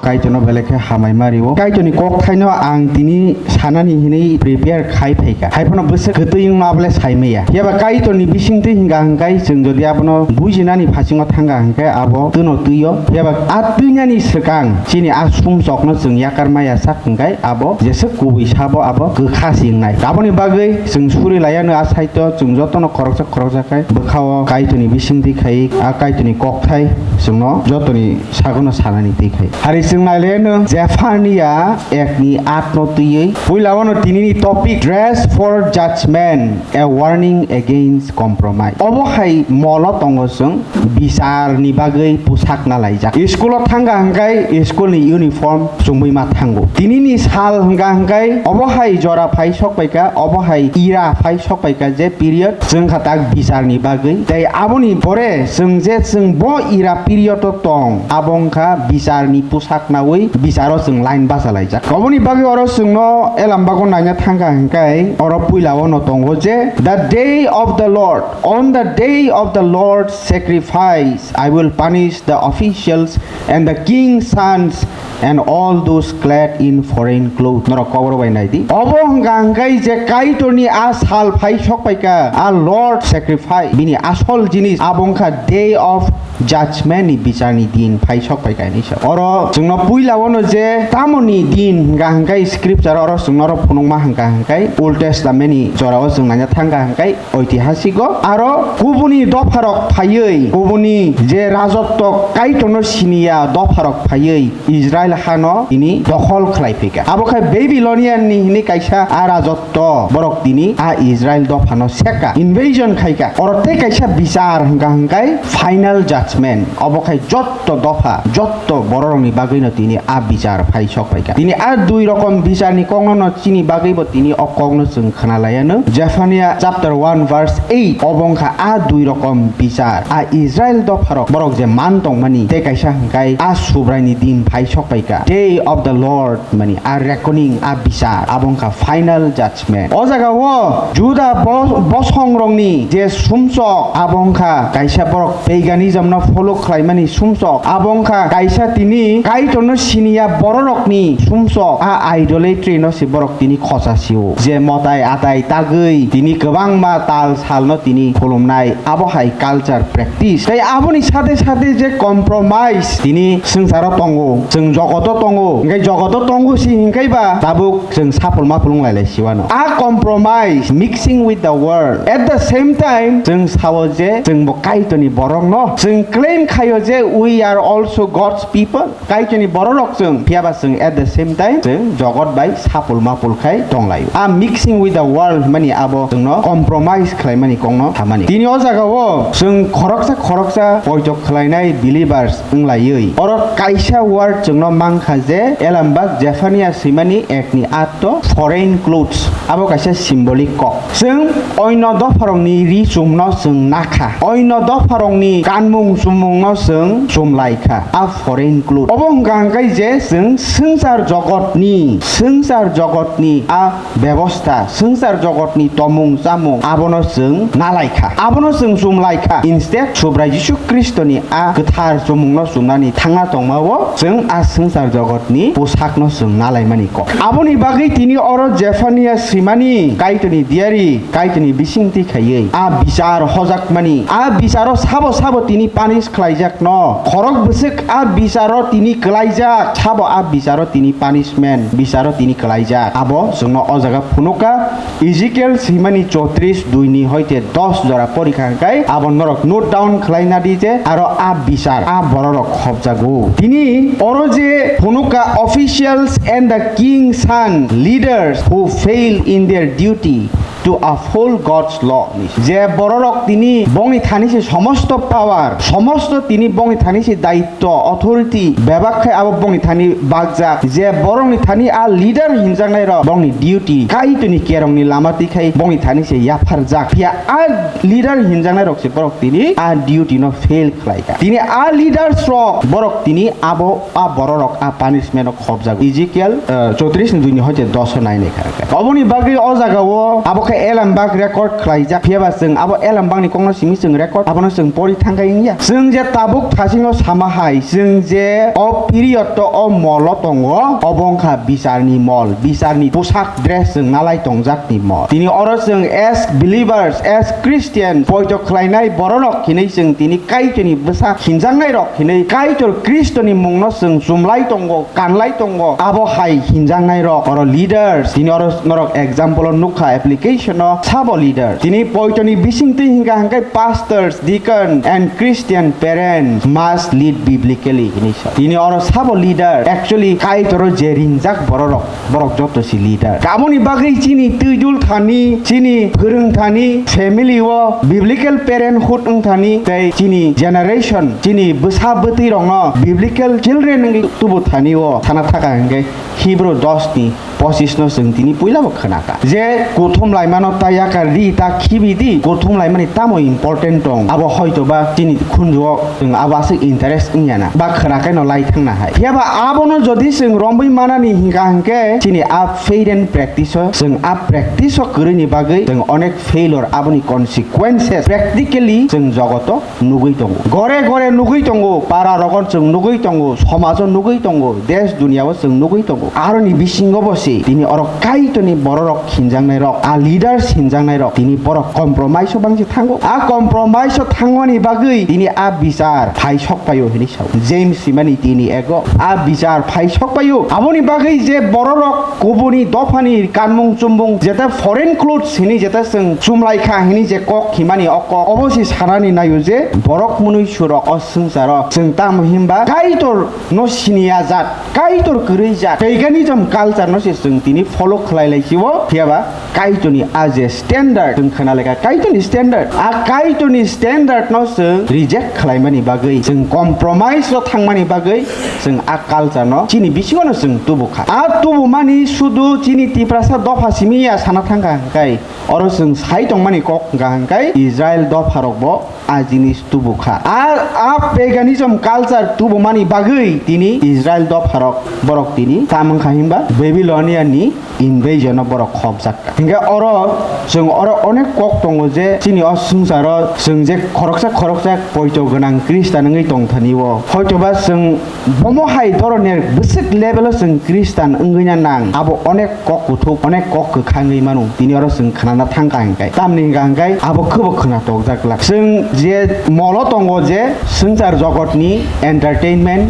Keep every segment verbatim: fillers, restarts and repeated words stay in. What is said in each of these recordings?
Kaitorno belai khe hamai ma rio. Kaitorni kokthaino ang tini sanani hinwi prepare khai phaikha. Haiphano bwswk kwtwi wngma abole saimaya. Phiya ba Kaitorni bisingtwi hingka hingkai chwng jodi abono bujinani phasingo thangkha hingkhe abo twino twio. Phiya ba a twinani swkang chini a sumsokno chwng yakar maya sak hingkai abo jeswk kubui sabo abo kwkha se wngnai. Aboni bagwi chwng suri laiano a side-o chwng jotono khoroksa khoroksa khai bwkha-o Kaitorni bisingtwi khai a Kaitorni kokthai chwngno jotoni sagono sanani twi khai. Hari chwng nai laiano Jephaniya ekni atno twiwi puila ono tinini topic, Dress for Judgment, a Warning Against Compromise. Obo hai molo tongo chwng bicharni bagwi pusak na laijak. School-o thangkha hingkai school-ni uniform chumui ma thango. Tinini sal hingka hingkai obo hai jora phai sok paikha, obo hai era phai sok paikha je period chwng kha tak bicharni bagwi. Tei aboni pore chwng je chwng bo era period-o tong, abo wngkha bicharni pusak naui bicharo chwng line bacha laijak. Oboni bagwi oro chwngno Elambago naina thangkha hingkai oro puila ono tongo je, "The day of the Lord, on the day of the Lord's sacrifice, I will punish the officials and the king's sons and all those clad in foreign clothes." Norok kobor bai nai di. Obo hwnka hwnkhe je Kaitorni a sal phai sok paikha, a Lord sacrifice, bini asol jinis, abo wngkha day of judgment ni bicharni din phai sok paikha hinwi sa. Oro chwngno puila ono je tamoni din hwnka hwnkhe scripture oro chwngno oro phunukma hwnka hwnkhe Old Testament ni jorao chwng naina thangkha hwnkhe oitihasiko aro kubuni dopharok phaiwi, kubuni je rajotto Kaitorno siniya dopharok phaiwi Israel hano tini dokhol khlai phika. Abo khai Babylonian ni hini kaisa a rajotto borok tini a Israel dophano seka, invasion khaika. Oro tei kaisa bichar hwnka hwnkhe final judgment. Obo khai jotto dopha, jotto bororokni bagwino tini a bichar phai sok phaika. Tini a dui rokom bicharni kokno no chini bagwibo tini o kokno chwng khna laiano. Jephaniah chapter one verse eight, obo wngkha a dui rokom bichar. A Israel dopharok borok je man tongmani tei kaisa hwnkhe a Subraini din phai sok paikha. Day of the Lord mani a reckoning, a bichar, abo wngkha final judgment. O jaga o Juda bo-, bosongrokni je sumsok, abo wngkha kaisa borok paganism no follow khlaimani sumsok, abo wngkha kaisa tini Kaitorno siniya bororokni sumsok, a idolatry no se borok tini khosa sio. Je motai atai tagwi tini kwbangma tal salno tini khulumnai, abo hai culture practice. Tei aboni sate sate je compromise tini swngcharo tongo, chwng jogoto tongo, hwnkhe jogoto tongo si hwnkhe ba tabuk chwng sapul mapul wng lai lai siwano. A compromise, mixing with the world. At the same time, chwng sao je chwng bo Kaitorni borok no. Chwng claim khaio je we are also God's people. Kaitorni bororok chwng, phiya ba chwng at the same time chwng jogot bai sapul mapul khai tong laio. A mixing with the world hwnmani abo chwngno compromise khlai mani kokno samani. Tini o jaga o chwng khoroksa khoroksa poito khlainai believers wng laiwi. Oro kaisa word chwngno mankha je Elambak Jephaniah swimani ekni atto foreign clothes. Abo kaisa symbolic kok. Chwng oino dopharokni ri chumno chwng nakha. Oino dopharokni kanmung chumungno chwng chumlaikha. A foreign clothes. Obo hwnkha hwnkhe je chwng swngchar jogotni, swngchar jogotni a bebosta, swngchar jogotni tomung chamung abono chwng nalaikha. Abono chwng chumlaikha. Instead, Subrai Jisu Khristoni a kwthar chumungno chumnani thangna tongmao chwng a swngchar jogotni bwsakno chwng nalaimani kok. Aboni bagwi tini oro Jephaniah swimani Kaitorni diary, Kaitorni bisingtwi khaiwi a bichar hojakmani, a bicharo sabo sabo tini punish khlaijakno, khorok bwswk a bicharo tini kwlaijak, sabo a bicharo tini punishment, bicharo tini kwlaijak. Abo chwngno o jaga phunukha. Ezekiel swimani chotris dui ni hoite dos jora porikha hwnkhe abo norok note down khlaina di je aro a bichar a bororok khopjago. Tini oro je phunukha officials and the king's son, leaders who fail in their duty to uphold God's law. Je bororok tini bongni thani se somosto power, somosto tini bongni thani se daityo to authority bebak khai abo bongni thani bakjak, je borokni thani a leader hinjaknai rok bongni duty Kaitorni kerongni lama twi khai bongni thani se yapharjak. Phiya a leader hinjaknai rok se borok tini a duty no fail khlai kha. Tini a leaders rok borok tini abo a bororok a punishment o khopjak. Ezekiel, eh, chotris ni dui ni hoite dos o nai nai kha. Oboni bagwi o jaga o abo khe Elambak record khlaijak, phiyaba chwng abo Elambakni kokno simi chwng record, abono chwng pori thangkha wngya. Chwng je tabuk thasingno sama hai, chwng je o period o, o molo tongo, obo wngkha bicharni mol, bicharni bwsak dress chwng nalai tongjakni mol. Tini oro chwng as believers, as Christian, poito khlainai bororok hinwi chwng tini Kaitorni bwsa hinjaknairok hinwi Kaitor Khristoni mungno chwng chumlai tongo, kanlai tongo. Abo hai hinjaknairok oro leaders, tini oro norok example o nukha, application o sabo leader. Tini poitoni bisingtwi hinkha hinkhe pastors, deacon and Christian parents must lead biblically hinwi sa. Tini oro sabo leader, actually Kaitoro je ringjak bororok, borok joto si leader. Aboni bagwi chini twijul thani, chini phwrwng thani, family o biblical parenthood wng thani, tei chini generation, chini bwsa bwtwi rokno biblical children wngwi tubu thani o sana thaka hinkhe Hebrew dos ni pochis no chwng tini puila bo khwnakha je kuthum laimano ta yakar di, ta khibi di, kuthum laimani tamo important tong, abo hoito ba chini khunju o chwng abo aswk interest wngya na ba khwnakhai no lai thangna hai. Phiya ba abono jodi chwng romwi manani hinkha hinkhe chini a faith and practice o, chwng a practice o kwrwini bagwi chwng onek failure, aboni consequences practically chwng jogoto nugwi tongo, gore gore nugwi tongo, para rogo chwng nugwi tongo, somajo nugwi tongo, desh duniya o chwng nugwi tongo. Aroni bisingo bo se tini oro Kaitorni bororok hinjaknairok, a leaders hinjaknairok, tini borok compromise o bangsi thango. A compromise o thangmani bagwi tini a bichar phai sok paio hinwi sao. James simani tini ego a bichar phai sok paio. Aboni bagwi je bororok kubuni dophani kanmung chumbung, jeta foreign clothes hini, jeta chwng chumlai kha hini je kok himani o kok, obo se sanani naio je borok mwnwi surok o swngcharo chwng tamo himba Kaitor no siniya jat, Kaitor kwrwi jat, paganism culture no se chwng tini follow khlai lai sio, phiya ba Kaitorni a je standard, chwng khna lekha Kaitorni standard, a Kaitorni standard no chwng reject khlaimani bagwi, chwng compromise o thangmani bagwi, chwng a culture no chini bisingo no chwng tubu kha. A tubu mani sudu chini Tiprasa dopha simi ya sana thangkha hwnkhe, oro chwng sai tongmani kok hwnkha hwnkhe Israel dopha rok bo a jinis tubu kha. A, a paganism culture tubumani bagwi tini Israel dopharok borok tini tamang kha himba Babylonia ni invasion o borok khopjak kha. Hingke oro chwng oro onek kok tongo je chini o swngcharo chwng je khoroksa khoroksa poito gwnang Khristan wngwi tongthani o. Hoitoba chwng bomo hai doroner bwswk level o chwng Khristan wngwi na nang abo onek kok kuthuk, onek kok kwkha wngwi mano. Tini oro chwng khwnana thangkha hingkhe. Tamni hingkha hingkhe abo khwbo khwnatok jak glak. Chwng je molo tongo je swngchar jogotni entertainment,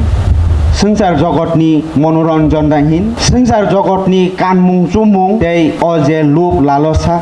swngchar jogotni monoranjon da hin, swngchar jogotni kanmung chumung tei o je lub lalosa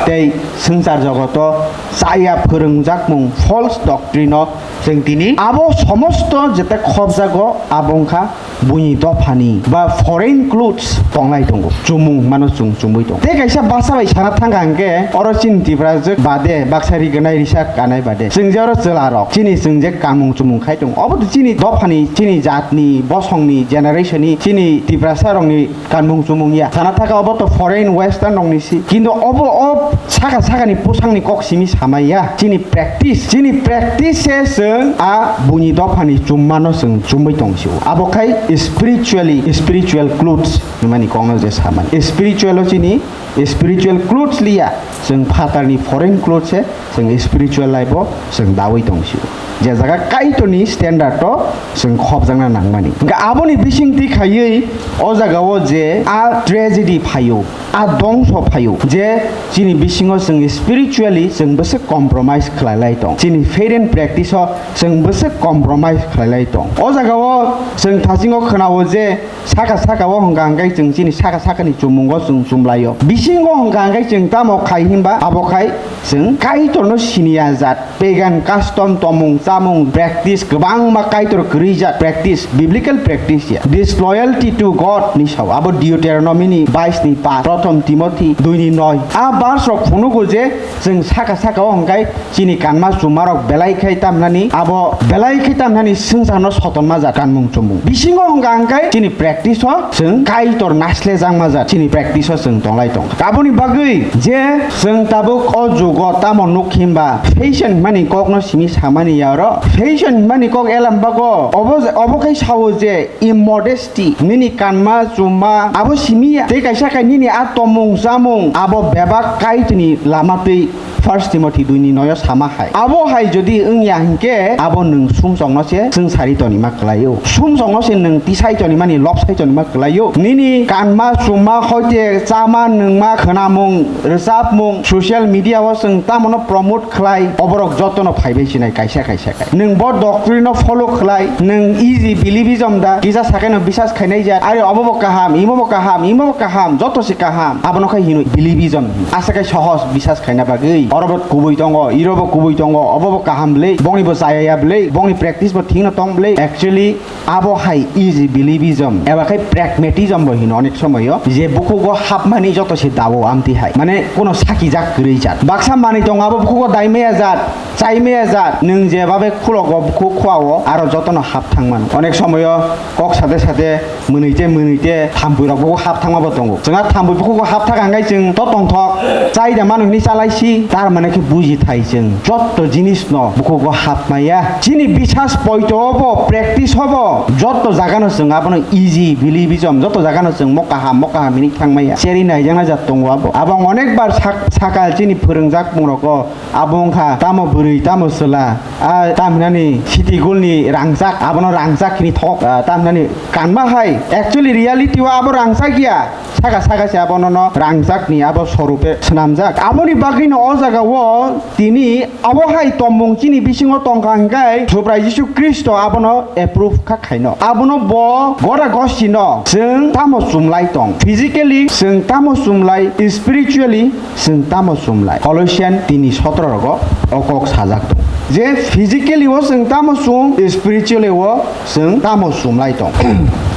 tei swngchar jogoto chaya phwrwngjakmung false doctrine o chwng tini abo somosto jeta khopjago abo wngkha buini dophani ba foreign clothes tonglai tongo, chumung mano chwng chumui tongo. Tei kaisa basa bai sana thangkha hwnkhe oro chini Tiprajwk bade baksa riganai risa kanai bade chwng je oro chwlarok chini chwng je kamung chumung khai tongo, obo to chini dophani, chini jatni, bosongni, generationni, chini Tiprasarokni kanmung chumung ya. Sana thaka obo to foreign western rokni si. Kintu obo o saka sakani pusangni kok simi samai ya. Chini practice, chini practice se chwng a buini dophani chummano chwng chumui tong sio. Abo khai spiritually, spiritual clothes hwnmani kokno je samani. Spiritual o chini spiritual clothes liya. Chwng phatarni foreign clothes se chwng spiritual life o chwng dawi tong sio. Je jaga Kaitorni standard o chwng khopjakna nangmani. Hwnkhe aboni bisingtwi khaiwi o jagao je a tragedy phaio, a dongso phaio, je chini bisingo chwng spiritually chwng bwswk compromise khlailai tong, chini faith and practice o chwng bwswk compromise khlailai tong. O jagao chwng thasingo khwnao je saka saka o hwnkha hwnkhe chwng chini saka sakani chumungo chwng chumlaio. Bisingo hwnkha hwnkhe chwng tamo khai hinba abo khai chwng Kaitorno siniya jat, pagan custom, tomung chamung practice, kwbangma Kaitor kwrwi jat practice, biblical practice ya. Disloyalty to God ni sao, abo Deuteronomy ni bais ni paanch, Prothom Timothy dui ni noi. A verse rok phunugo je chwng saka saka o hwnkhe chini kanma chumarok belai khai tamnani, abo belai khai tamnani swngcharno sotonma jat kanmung chumung. Bisingo hwnkha hwnkhe chini practice o chwng Kaitor naislejakma jat chini practice o chwng tonglai tong. Aboni bagwi je chwng tabuk o jugo tamo nuk himba fashion hwnmani kokno simi samani ya, Ro, fashion hinmani kok elam bago. Obo, obo khai sao je immodesty. Nini kanma, chumma, abo simi ya. Tei kaisa khai nini a tomung, chamung, abo bebak Kaitorni lama twi First Timothy dui ni noyo sama hai. Abo hai jodi wngya hinkhe, abo nwng sumsokno se chwng sari tonima kwlaio. Sumsokno se nwng tisai tonimani, lobsai tonima kwlaio. Nini kanma, chumma, hoite chama, nwngma, khwnamung, rwchapmung, social media o chwng tamono promote khlai, oborok jotono phaibai sinai kaisa kaisa khai. Nwng bo doctrine no follow khlai, nwng easy believism da, kisa sakai no bisas khainai ja, are obo bo kaham, imo bo kaham, imo bo kaham, joto se kaham. Abono khai hino believism. Asa khai sohos bisas khaina bagwi. Oro bo kubui tongo, iro bo kubui tongo, obo bo kaham bwlwi, bongni bo chaya ya bwlwi, bongni practice bo thik no tong bwlwi. Actually, abo hai easy believism eba khai pragmatism bo hino onek somoyo, je bukhugo hapmani joto se dao amtwi hai. Mane kono sakijak kwrwi jat. Baksa manwi tongo abo bukhugo daimaya jat, chaimaya jat. Nwng jebabe khulogo bukhuk khuao aro jotono hap thangmano. Onek somoyo kok sade sade mwnwi te mwnwi te thampui rok bo hap thangma bo tongo. Chwng a thampui bukhugo hap thaka hwnkhe chwng to tongthok chai da mano hinwi chalaisi, tar mane khe buji thai chwng jotto jinis no bukhugo hap maya. Chini bisas poito obo, practice obo, jotto jaga no chwng abono easy believism, jotto jaga no chwng mo kaham, mo kaham hinwi thang maya. Cheri naijakna jat tongo abo. Abo ang onek bar sak-, sakal chini phwrwngjak mung rogo. Abo wngkha tamo bwrwi, tamo chwla, a tamhinani city goal ni rangchak, abono rangchak hini thok, a, tamhinani kanma hai. Actually, reality o abo rangchak ya. Saka saka se abono no rangchak ni abo sorupe swnamjak. Aboni bagwi no o jaga o tini abo hai tomung chini bisingo tongkha hingkai Subrai Jisu Khristo abono approve kha khaino. Abono bo gora gosti no chwng tamo chumlai tong. Physically chwng tamo chumlai, spiritually chwng tamo chumlai. Colossian tini sotro rogo o kok sajak tong. Je physically o chwng tamo chum, spiritually o chwng tamo chumlai tong.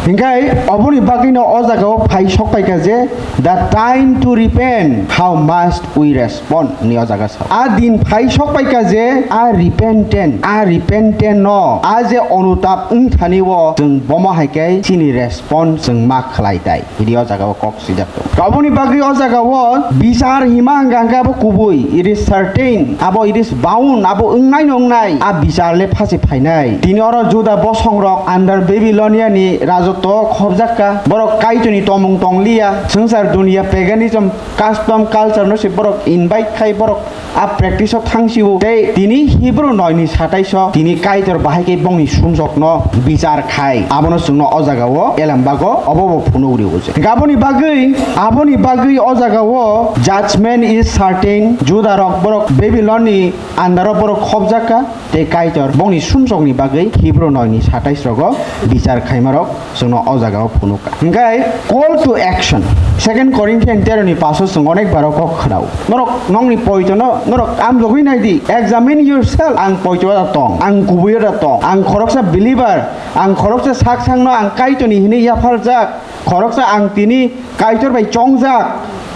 Hingkai oboni bagwino o jaga o phai sok paikha je, "The time to repent, how must we respond?" ni o jaga sa. A din phai sok paikha je, a repentant, a repentant no, a je onutap wngthani o chwng bomo hai khe chini response chwng ma khlai tai. Hidi o jaga o kok swijak tongo. Aboni bagwi o jaga o bichar hima hwnkha hwnkhe abo kubui, it is certain, abo it is bound, abo wngnai no wngnai. A bichar le phasi phainai. Tini oro Juda bosong rok under Babylonia ni rajotwo khobjak kha. Borok Kaitorni tomung tongliya. Swngchar dunia paganism, custom, culture no se borok invite khai borok a practice o thang sio. Tei tini Hebrew noi ni satais o tini Kaitor bahai khe bongni sumsok no bichar khai. Abono chwngno o jaga o elam bago obo bo phunuk rio je. Aboni bagwi, aboni bagwi o jaga o judgment is certain. Juda rok borok Babylon ni under o borok khobjak kha. Tei Kaitor bongni sumsok ni bagwi Hebrew noi ni satais rogo bichar khaima rok chwngno o jaga o phunuk kha. Hingkai call to action. Second Corinthian tero ni paso chwng onek baro kok khwnao. Norok nokni poito no norok amjogwi nai di. Examine yourself. Ang poito da tong. Ang kubui da tong. Ang khoroksa believer. Ang khoroksa sak sakno ang Kaitorni hinwi yapharjak. Khoroksa ang tini Kaitor bai chongjak.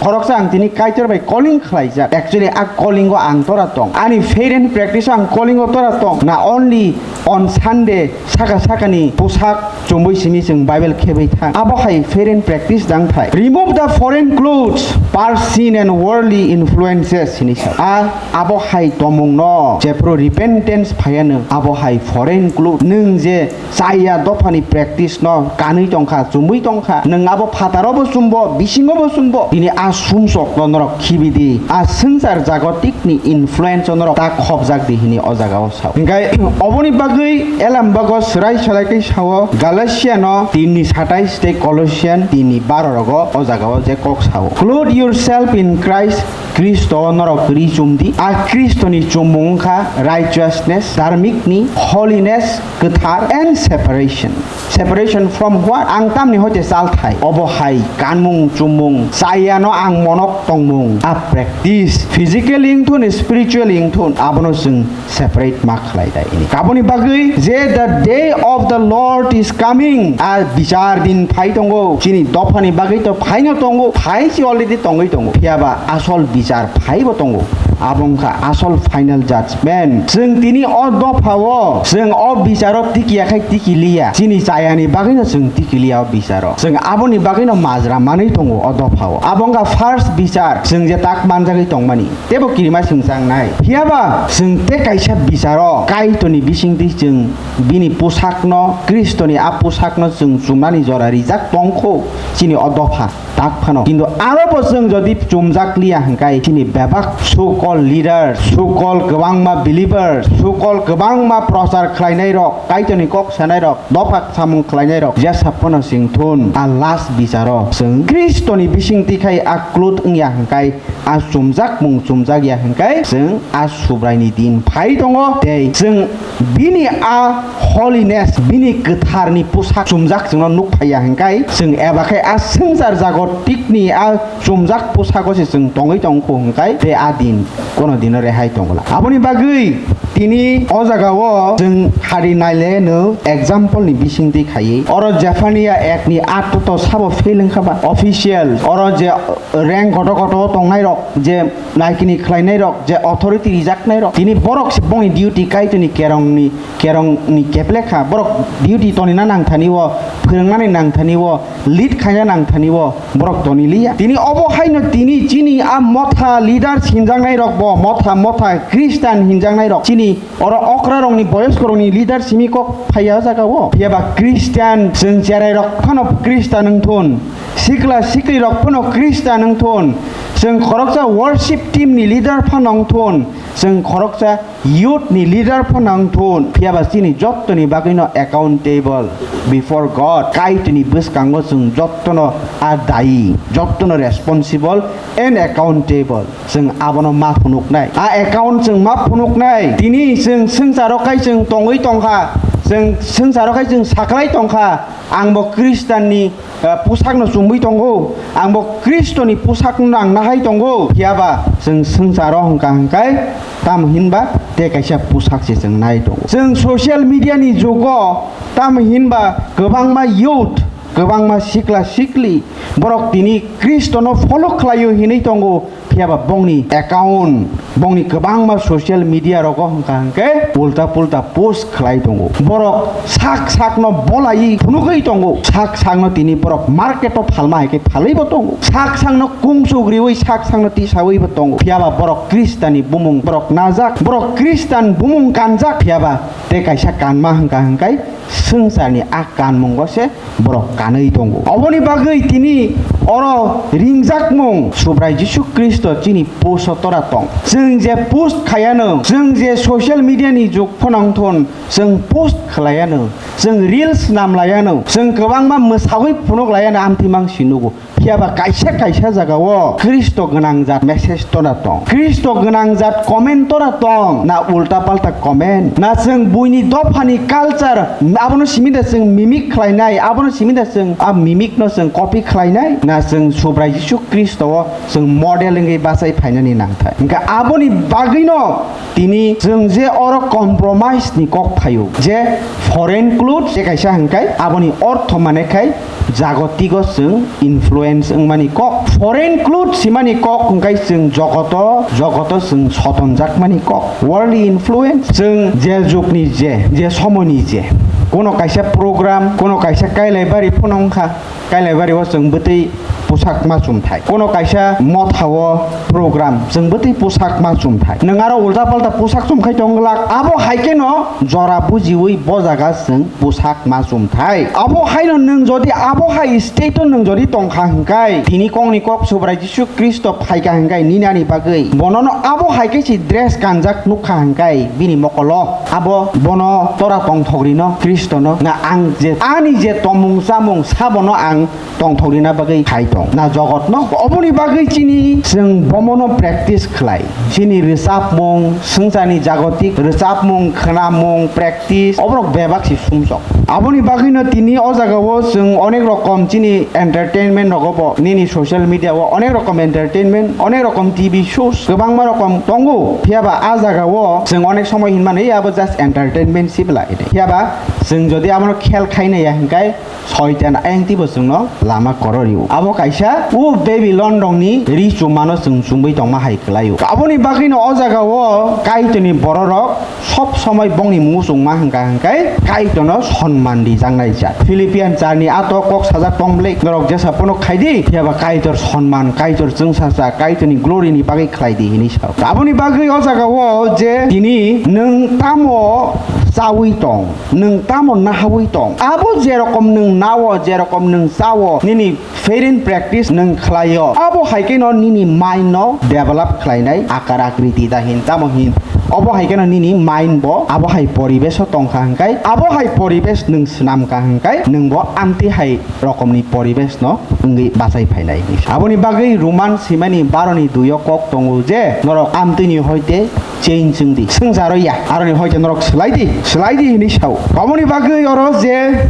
Khoroksa ang tini Kaitor bai calling khlaijak. Actually, a calling o ang tora tong. Ani faith and practice o ang calling o tora tong. Na only on Sunday saka sakani pusak chumui simi chwng Bible khebwi thang. Abo hai faith and practice dang thai. Remove the foreign clothes, past sin and worldly influences hini sa. A abo hai tomung no jephru repentance phaiya nwng abo hai foreign clothes nwng je chaya dophani practice no kanwi tongkha, chumui tongkha, nwng abo phataro bo chumbo, bisingo bo chumbo, tini a sumsok no norok khibi di, a swngchar jagotik ni influence o norok ta khobjak di hini o jaga o sao. Hingkai oboni bagwi elam bago swrai swrai khe sao, Galatia no tin ni satais tei Colossian tin ni baro rogo o jaga o je kok sao, "Clothe yourself in Christ." Khristo norok ri chum di. A Khristoni chumung wngkha righteousness, dharmik ni, holiness, kwthar and separation. Separation from what? Ang tamni hoite chal thai. Obo hai kanmung chumung, chayano ang monok tongmung. A practice, physically wngthun, spiritually wngthun, abono chwng separate ma khlai dai ini. Aboni bagwi je the day of the Lord is coming, a bichar din phai tongo, chini dophani bagwi to phaino tongo, phai si already tongwi tongo. Phiya ba asol bichar phai bo tongo. Abo wngkha asol final judgment. Chwng tini o dophao, chwng o bicharo tikiya khai tikiliya. Chini chayani bagwino chwng tikiliya o bicharo. Chwng aboni bagwino majra manwi tongo o dophao. Abo wngkha first bichar, chwng je tak manjagwi tongmani. Tebo kirima swngchangnai. Phiyaba chwng tei kaisa bicharo Kaitorni bisingtwi chwng bini pusakno, Khristoni a pusakno chwng chumnani jora rijak tongkho chini o dopha tak phano. Kintu arobo chwng jodi chumjak liya hwnkhe chini bebak so-called leaders, so-called kwbangma believers, so-called kwbangma prochar khlainairok, Kaitorni kok sanairok, dopha samung khlainairok, jesa phano chwng thun a last bicharo chwng Khristoni bisingtwi khai a klut wngya hwnkhe a chumjakmung chumjakya hwnkhe chwng a Subraini din phai tongo, tei chwng bini a holiness, bini kwtharni pusak chumjak chwngno nuk phaiya hwnkhe chwng eba khe a swngchar jagotikni a chumjak pusago se chwng tongwi tongkhu hwnkhe tei a din kono dino rehai tongla. Aboni bagwi tini o jagao chwng hari naileno example ni bisingtwi khaiwi oro Jephaniya ekni aat to sabo fail wngkha ba official oro je rank koto koto tongnai rok, je naikini khlainai rok, je authority rijaknai rok, tini borok se bongni duty Kaitorni kerongni, kerongni keple kha. Borok duty tonina nangthani o, phwrwngnani nangthani o, lead khaina nangthani o borok toni liya. Tini obo haino tini chini a motha leaders hinjaknai rok bo, motha, motha Christian hinjaknai rok chini oro okrarokni, boyoskorokni leader simi kok phaiya o jagao. Phiyaba Christian, chwng cherairok phano Christian wngthun, sikla siklirok phano Christian wngthun, chwng khoroksa worship team ni leader phano wngthun, chwng khoroksa youth ni leader phano wngthun, phiyaba chini jottoni bagwino accountable before God. Kaitorni bwskango chwng jottono a dayi, jottono responsible and accountable. Chwng abono ma phunuknai. A account chwng ma phunuknai. Tini chwng swngcharo khai chwng tongwi tongkha. Chwng swngcharo khai chwng saklai tongkha. Ang bo Christian ni, eh, pusakno chumwi tongo. Ang bo Khristo ni pusakno ang nahai tongo. Phiyaba chwng swngcharo hwnkha hwnkhe tamo hinba tei kaisa pusak se chwng nai tongo. Chwng social media ni jugo tamo hinba kwbangma youth, kwbangma sikla sikli borok tini Khristo no follow khlaio hinwi tongo. Phiyaba bongni account, bongni kwbangma social media rogo hwnkha hwnkhe ulta pulta post khlai tongo. Borok sak sakno bolai phunugwi tongo. Sak sakno tini borok market o phalma hai khe phalwi bo tongo. Sak sakno kungsuk riwi sak sakno tisawi bo tongo. Phiyaba borok Khristo ni bumung borok najak, borok Khristo ni bumung kanjak. Phiyaba tei kaisa kanma hwnkha hwnkhe swngcharni a kanmungo se borok kanwi tongo. Oboni bagwi tini oro ringjakmung Subrai Jisu Khristo chini post o tora tong. Chwng je post khaiano, chwng je social media ni jug phano wngthun, chwng post khlaiano, chwng reels namlaiano, chwng kwbangma mwsawi phunuk laiano, amthimang si nugo. Phiyaba kaisa kaisa jagao Khristo gwnangjak message tora tong, Khristo gwnangjak comment tora tong, na ulta palta comment, na chwng buini dophani culture, abono simi da chwng mimic khlainai, abono simi da chwng a mimic no chwng copy khlainai, na chwng Subrai Jisu Khristo o chwng model wngwi bachai phainani nangthai. Hwnkhe aboni bagwino tini chwng je oro compromise ni kok phaio, je foreign clothes je kaisa hwnkhe aboni ortho mane khai jagotigo chwng influence wngmani kok. Foreign clothes simani kok hwnkhe chwng jogoto, jogoto chwng sotonjakmani kok. Worldly influence, chwng je jugni je, je somoini je, kono kaisa program, kono kaisa kailai bari phano wngkha, kailai bari o chwng bwtwi pusak ma chumthai. Kono kaisa motha o program, chwng bwtwi pusak ma chumthai. Nwng aro ulta palta pusak chumkhai tong glak. Abo hai kheno jora bujiwi bo jaga chwng pusak ma chumthai. Abo haino nwng jodi abo hai state o nwng jodi tongkha hwnkhe, tini kokni kok Subrai Jisu Khristo phaikha hwnkhe nini ani bagwi, bonono abo hai khe si dress kanjak nukha hwnkhe bini mokolo, abo bono tora tongthok rino Khristono, na ang je ani je tomung chamung sabono ang tongthok rina bagwi khai tong na jogotno. Oboni bagwi chini chwng bomono practice khlai. Chini rwchapmung, swngcharni jagotik rwchapmung, khwnamung, practice, oborok bebak se sumsok. Aboni bagwino tini o jagao chwng onek rokom chini entertainment rogo bo nini social media o onek rokom entertainment, onek rokom T V shows, kwbangma rokom tongo. Phiyaba a jagao chwng onek somoi hinmani abo just entertainment si bwla. Phiyaba chwng jodi abono khel khainaiya hwnkhe Soitan ayang twibo chwngno lama kororio. Abo kaisa Sa o Babilon rokni ri chumano chwng chumui tongma hai kwlaio. Aboni bagwino o jagao Kaitorni bororok sob somoi bongni muchungma hwnkha hwnkhe Kaitorno sonman rijaknai jat. Philippian charni ato kok sajak tong bwlai norok jesa phano khaidi, phiyaba Kaitor sonman, Kaitor chwngsacha, Kaitorni glory ni bagwi khlaidi hinwi sao. Aboni bagwi o jagao je tini nwng tamo chaui tong, nwng tamo nahaui tong, abo jerokom nwng nao, jerokom nwng chao, nini feeling practice nwng khlaio, abo hai kheno nini mind no develop khlainai akar akriti da hin tamo hin. Obo hai kheno nini mind bo abo hai poribesh o tongkha hwnkhe, abo hai poribesh nwng swnamkha hwnkhe nwng bo amtwi hai rokomni poribesh no wngwi bachai phainai. Aboni bagwi Roman simani baroni duio kok tongo je norok amtwini hoite change wngdi, swngcharo ya, aroni hoite norok swlaidi, swlaidi hinwi sao. Aboni bagwi oro je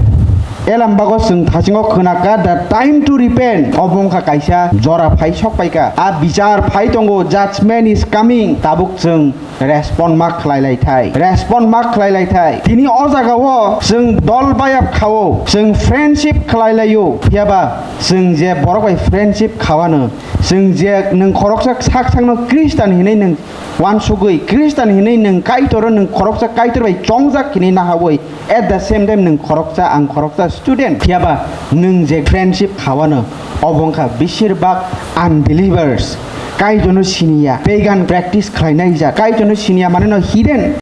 Elambago chwng thasingo khwnakha, "The time to repent." Obo wngkha kaisa jora phai sok paikha. A bichar phai tongo, judgment is coming. Tabuk chwng respond ma khlai lai thai, respond ma khlai lai thai. Tini o jagao chwng dol bayap khao, chwng friendship khlai laio. Phiyaba chwng je borok bai friendship khawano, chwng je nwng khoroksa sak sakno Christian hinwi nwng wansugwi, Christian hinwi nwng Kaitor, nwng khoroksa Kaitor bai chongjak hinwi nahawi, at the same time nwng khoroksa, ang khoroksa student, phiyaba nwng je friendship khawano, obo wngkha beshirbak unbelievers, Kaitorno siniya, pagan practice khlainai jak, Kaitorno siniya mane no hidden.